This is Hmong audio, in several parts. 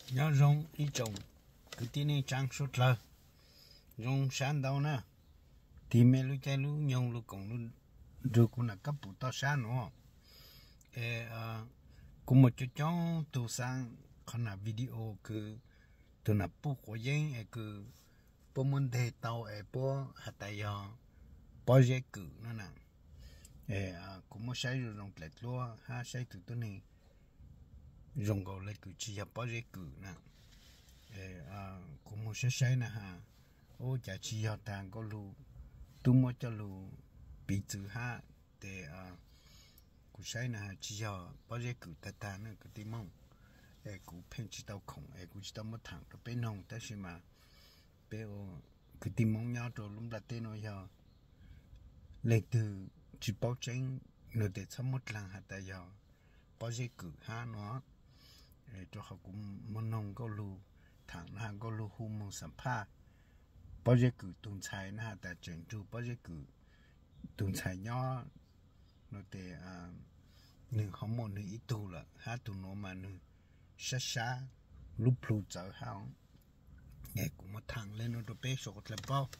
Nyob zoo ib tsoom kwv tij neej tsaa suav dlawg, zoo sab ntau na. Tig mej lub caij lub nyoog lug koom nrug kuv nam kab pum toj sab nuav. Kuv muaj coob coob tug xaav qhov nam video kws tug nam puj quav yeeb es kws puab muab nteg tau es puab has tas yog pob zeb kws no na. Kuv muab saib zoo zoo dlaim dluab hab saib tug tuab neeg zoo nkaus le kws tsi yog pob zeb kws na. Kuv moog saib saib na has, ua cas tsi yog tag nkauj lug, tub muab coj lug piv txwv hab tes kuv saib na has tsi yog pob zeb kws tag tag na kwv tij Moob. Es kuv pheej tsi tau khoom es kuv tsi tau muab thaam rua peb noog tab sis mas peb ua kwv tij Moob nyob rua lub nplaj teb nuav yog leej twg tsi paub tseeb nuav tes txhob muab dlaag has tas yog pob zeb kws hab nuav. Rua qhov kuv muaj noog nkauj lug thaam na has nkauj lug hu moog xam phaj pob zeb kws tug ntxhais na has tas tseem nrug pob zeb kws tug ntxhais nyob nuav tes nwg ho muaj nwg ib tug lawm hab tug nuav mas nwg sab sab lub plhu txawv hab. Es kuv muab thaam le nuav rua peb suav dlawg paub.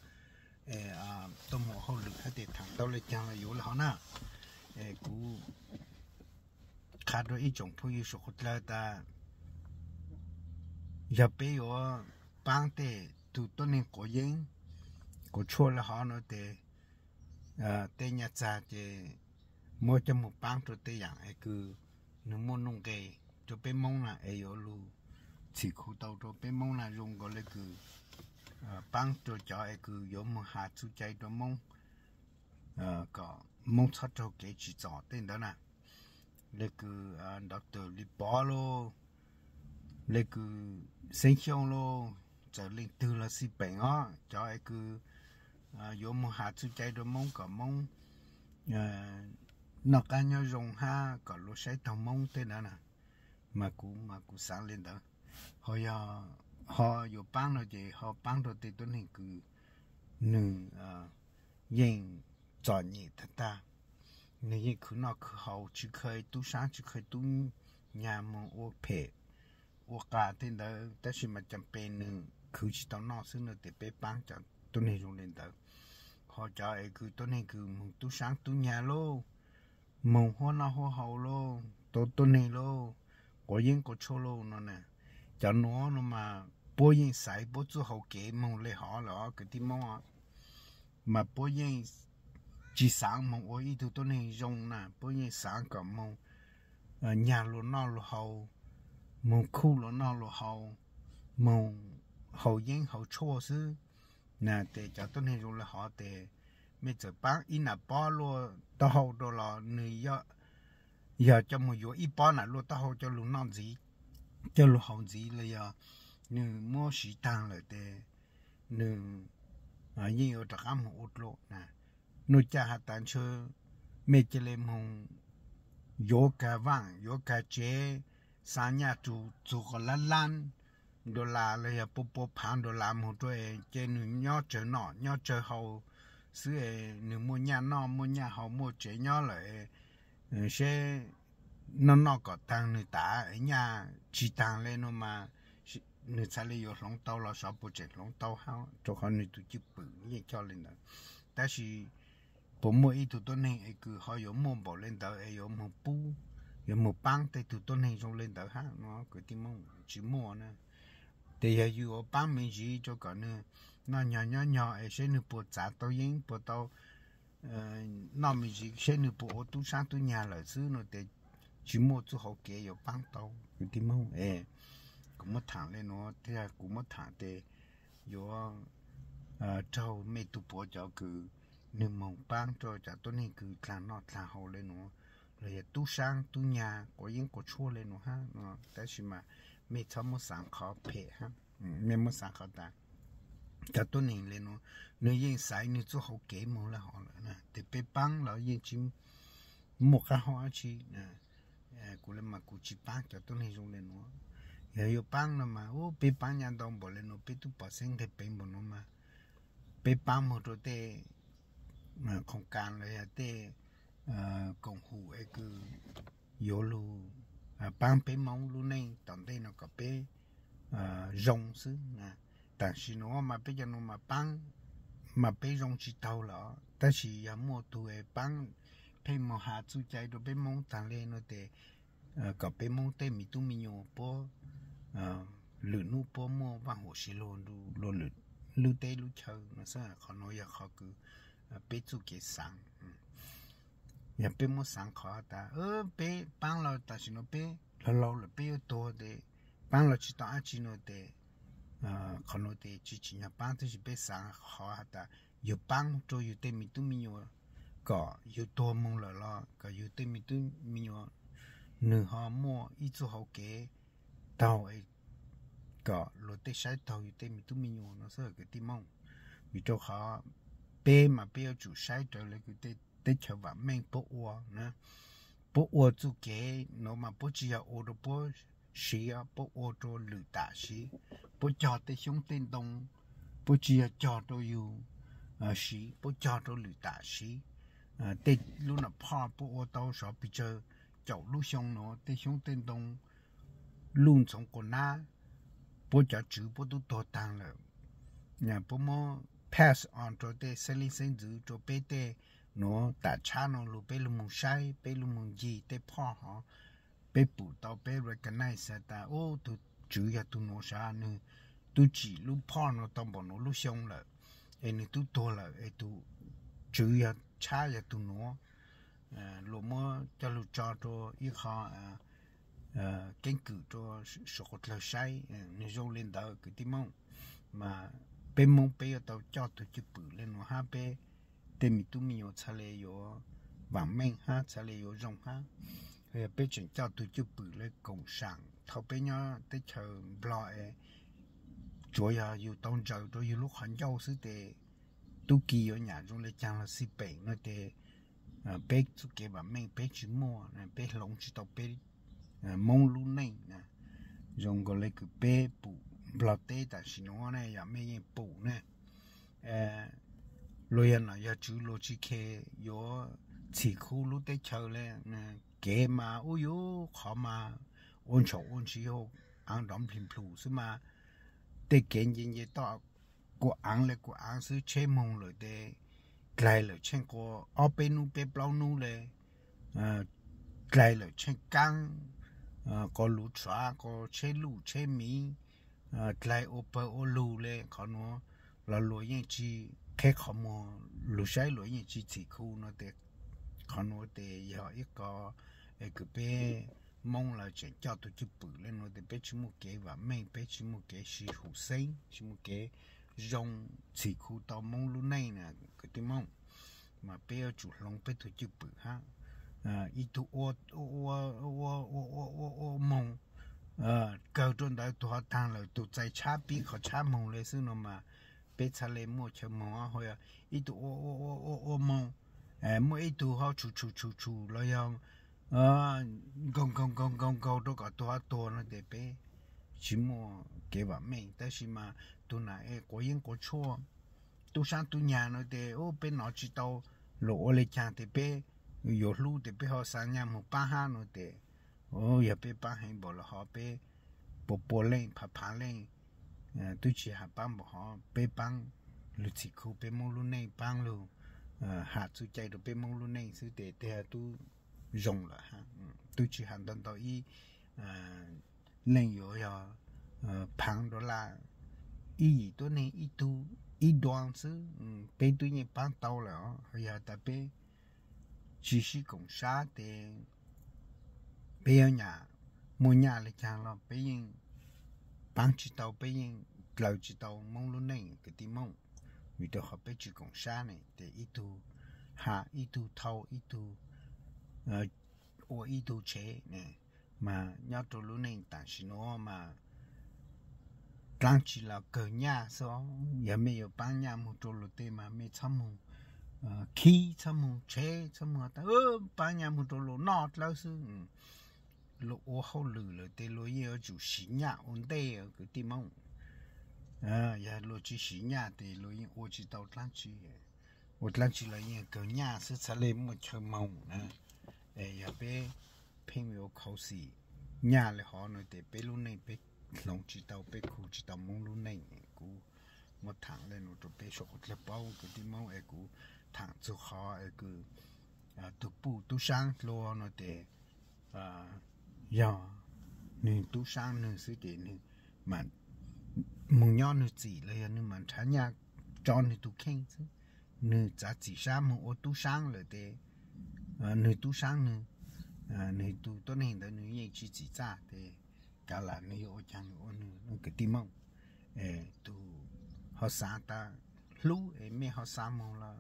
Tuaj moog hauj lwm hab tes thaam tau le caag los yuav le hov na. Es kuv qha rua ib tsoom phooj ywg suav dlawg tas yog peb yuav paab tej tug tuab neeg quav yeeb quav tshuaj le hov nuav tes tej nyaj txag ces muab coj moog paab rua tej yaam es kws nwg muaj nuj nqes rua peb Moob na es yuav lug txhim khuv tau rua peb Moob na zoo nkaus le kws paab rua cov es kws yuav moog has txuj cai rua Moob kom Moob txhob raug kev tsim txom tej ntawd na. Le kws Doctor Lis Pov lauj, le kws Xeeb Xyooj lauj, txawm leej twg los xij peem os, cov es kws yuav moog has txuj cai rua Moob kom Moob noj qaab nyob zoo hab kom luag saib taug Moob tej ntawd na. Mas kuv mas kuv xaav le ntawd. Ho yog ho yuav paab no ces ho paab rua tej tuab neeg kws nwg yeej txom nyem tag tag, nwg yeej khwv noj khwv haus tsi kheev tub saab tsi kheev tub nyag moog ua phem ua qas tej ntawd tab sis mas cam pes nwg khwv tsi tau noj xwb no tes peb paab cov tuab neeg zoo le ntawd. Ho cov es kws tuab neeg kws moog tub saab tub nyag lauj, moog huab noj huab haus lauj, tau tuab neeg lauj, quav yeeb quav tshuaj lauj no na, cov nuav no mas puab yeej xaiv puab txuj hauv kev moog le hov lawm os kwv tij Moob. Mas puab yeej tsi xaav moog ua ib tug tuab neeg zoo na, puab yeej xaav kom moog nyag luag noj luag haus, moog khuj luag noj luag haus, moog haus yeeb haus tshuaj xwb na. Tes cov tuab neeg zoo le hov tes mej txawm paab ib nam pob luaj taub hau rua los nwg yog coj moog yuav ib pob nam luaj taub hau coj lug noj ntxiv, coj lug haus ntxiv los yog nwg muab siv taag lawm tes nwg yeej yuav rov qaab moog ua dlua na. Nuj caj has tas ntshe mej ca le moog yuav kag vaaj yuav kag tsev, xa nyaj rug txug qhov lab lab dollar los yog pua pua phav dollar moog rua ces nwg nyob tsawg noj nyob tsawg haus xwb, nwg muaj nyaj noj muaj nyaj haus muaj tsev nyob lawm, seb noj noj kom taag nwg tav nyaj tsi taag le nuav mas nwg txhad le yuav hloov tau los xyov puas tseem hloov tau hab, rua qhov nwg tug cwj pwm yeej coj le ntawd. Tab sis puas muaj ib tug tuab neeg es kws ho yuav muaj npaum le ntawd es yuav moog pub, yuav moog paab tej tug tuab neeg zoo le ntawd hab no kwv tij Moob? Tsi muaj na. Tes yog yug yuav paab me ntsis rua kom nwg noj nyog nyob nyog es seb nwg puas txav tau yeeb puas tau noj me ntsis seb nwg puas ua tub saab tub nyag lawm xwb no tes tsi muaj txuj hauv kev yuav paab tau kwv tij Moob. Kuv muab thaam le nuav thiab kuv muab thaam tes yuav raug mej tug puav cov kws nwg moog paab rua cov tuab neeg kws dlaag noj dlaag haus le nuav los yog tub saab tub nyag quav yeeb quav tshuaj le nuav hab no. Tab sis mas mej txhob muab xaav qhov phem hab, mej muab xaav qhov tas cov tuab neeg le nuav nwg yeej xaiv nwg txuj hauv kev moog le hov lawm na, tes peb paab los yeej tsi muaj qab hau dlaab tsi. Kuv le mas kuv tsi paab cov tuab neeg zoo le nuav. Yog yuav paab no mas peb paab nyaj ntau npaum le nuav peb tub pom xeeb nteg peev npaum nuav mas peb paab moog rua tej khoom kas los yog tej koom hum es kws yuav lug paab peb Moob lub neej tom ntej no kom peb zoo xwb. Tam sim nuav mas peb cov nuav mas paab, mas peb zoo tsis taug lawm, tab sis yog muaj tug paab pheej moog has txuj cai rua peb Moob taag le nuav tes kom peb Moob tej me tub me nyuam puab lwm nub puab muaj vaaj huam si lug lub teb lub chaw no xwb. Qhov nuav yog qhov kws peb txuj kev xaav. Yog peb muab xaav qhov tas peb paab los tam sim nuav peb laug laug lawm peb yuav tuag tes paab los tsis tau dlaab tsi no tes qhov nuav tes tsis tsim nyog paab, tab sis peb xaav qhov has tas yug paab rua yug tej me tub me nyuam kom yug tuag moog lawm los kom yug tej me tub me nyuam nwg ho muaj ib txuj hauv kev taug kom luag tej saib taug yug tej me tub me nyuam no xwb kwv tij Moob. Vim rau qhov peb mas peb yuav tsum saib raws le kws tej teb chaws vaam meej puab ua na. Puab ua txuj kev nuav mas puab tsis yog ua rua puab siv, puab ua rua lwm tam siv. Puab cog tej xyoob tej ntoo, puab tsis yog cog rua yug siv, puab cog rua lwm tam siv. Tej lub nam phoj puab ua tau sov pes tsawg caum lub xyoo nuav tej xyoob tej ntoo luj ntxhoov quas nab, puab cov tswv puab tub tuag taag lawm. Puab muab pass on rua tej xeeb leej xeeb ntxwv rua peb tej nuav tam tshab nuav lug peb lug moog saib, peb lug moog ncig tej phoj hov, peb pum tau peb recognize tas ub tug tswv yog tug nuav sav, nwg tub tsim lub phoj nuav tau npaum nuav lub xyoo lawm, es nwg tub tuag lawm es tug tswv yog tshab yog tug nuav. Luag muab coj lug tso rua ib qho keeb kwm rua suav quas dlawg saib, nwg zoo le ntawd kwv tij Moob. Mas peb Moob peb yuav tau coj tug cwj pwm le nuav hab peb tej me tub me nyuam txhad le yuav vaam meej hab txhad le yuav zoo hab. Yog peb tseem coj tug cwj pwm le koom saam thaum peb nyob teb chaws Nplog es tsuav yog yug tau ntsaws rua yug lub qhov ncauj xwb tes tub ki yuav nyam zoo le caag los xij peem no tes peb txuj kev vaam meej peb tsis muaj, peb hloov tsis tau peb Moob lub neej. Zoo nkaus le kws peb pum Nplog teb tam sim nuav ne, yog mej yeej pum ne, luag yog nom yog tswv luag tsis khe yuav txhim khu lub teb chaws le. Kev mas ub yug qhov mas ua ntsaum ua ntsis aav nrov nplhis nplhus xwb mas tej kev nce nce toj kuv aav le kuv aav xwb, tsheb moog lawm tes dlaig lawm tsheej quas ob peb nub peb plaub nub le, dlaig lawm tsheej kaab, quas luv tshaav quas tsheb luj tsheb miv, dlaig ua pawg ua lug le. Qhov nuav los luag yeej tsis qheb qhov muag, lug saib luag yeej tsis txhim khu no tes qhov nuav tes yog ib qho kws peb Moob lawv tseem coj tug cwj pwm le nuav tes peb tsis muaj kev vaam meej, peb tsis muaj kev sib hum xeeb, tsis muaj kev zoo txhim khu tau Moob lub neej na kwv tij Moob. Mas peb yuav tsum hloov peb tug cwj pwm hab. Ib tug ua ua ua ua ua ua moog, kawg rua ntawd tug ho taag lawm tug txais tshab pib qhov tshab moog le xwb no mas peb txhad le muaj chaw moog. Ho yog ib tug ua ua ua ua moog, muaj ib tug ho tshum tshum tshum tshum los yog nkaug nkaug nkaug nkaug nkaug rua kom tug ho tuag no tes peb tsis muaj kev vaam meej. Tab sis mas tug nam es quav yeeb quav tshuaj, tub saab tub nyag no tes ub peb nov tsis tau luag ua le caag tes peb yuav hlub tes peb ho xa nyaj moog paab hab no tes, yog peb paab heev npaum los ho peb pua pua leej phav phav leej twb tsis has paab npaum hov, peb paab lug txhim khu peb Moob lub neej, paab lug has txuj cai rua peb Moob lub neej xwb tes tej tub zoo lawm hab. Twb tsis has ntau ntau ib leej yuav yog phaav dollar, ib yim tuab neeg ib tug ib duab xwb, peb twb yeej paab tau lawm os. Yog tas peb tsis sib koom sab tes peb yuav nyam muaj nyaj le caag los peb yeej paab tsis tau, peb yeej dlaws tsis tau Moob lub neej kwv tij Moob, vim rau qhov peb tsis koom sab ne. Ces ib tug has ib tug thau, ib tug ua ib tug tshev ne. Mas nyob rau lub neej tam sim nuav mas dlaab tsi los kawg nyaj xwb. Yog mej yuav paab nyaj moog rau luag tej mas mej txhob moog khib, txhob moog tshev, txhob moog tas paab nyaj moog rau luag noj dlawb xwb. Luag ua hauj lwm lawm tes luag yeej yuav tsum sim nyaj ua ntej kwv tij Moob. Yog luag tsis sim nyaj tes luag yeej ua tsis tau dlaab tsi. Ua dlaab tsi los yeej kawg nyaj xwb, txhad le muaj chaw moog na. Es yog peb pheej yuav khuv xim nyaj le hov no tes peb lub neej peb hloov tsis tau, peb khu tsis tau Hmoob lub neej. Kuv muab tham le nuav rau peb suav dlawg paub kwv tij Hmoob es kuv tham txug qhov es kws tug puj tub saab dlua nuav tes yog nwg tub saab nwg xwb tes nwg moog nyob nwg txim los yog nwg mam nrhav nyaj tso nwg tug kheej xwb. Nwg txav txim sab moog ua tub saab lawm tes nwg tub saab nwg, nwg tug tuab neeg ntawd nwg yeej tsis txim txaj tes kav lam nwg yuav ua caag nwg ua nwg kwv tij Hmoob. Tug ho xaav tas hlub es mej ho xaav moog los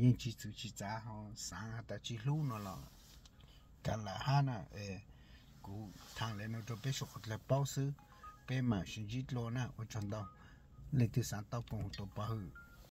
yeej tsis txwv tsis txav, ho xaav has tas tsis hlub no los kav lam hab na. Kuv tham le nuav rau peb suav dlawg paub xwb, peb mam sib ntsib dlua na, ua tsaug ntau. Leej twg xaav tau koom tau pov hwm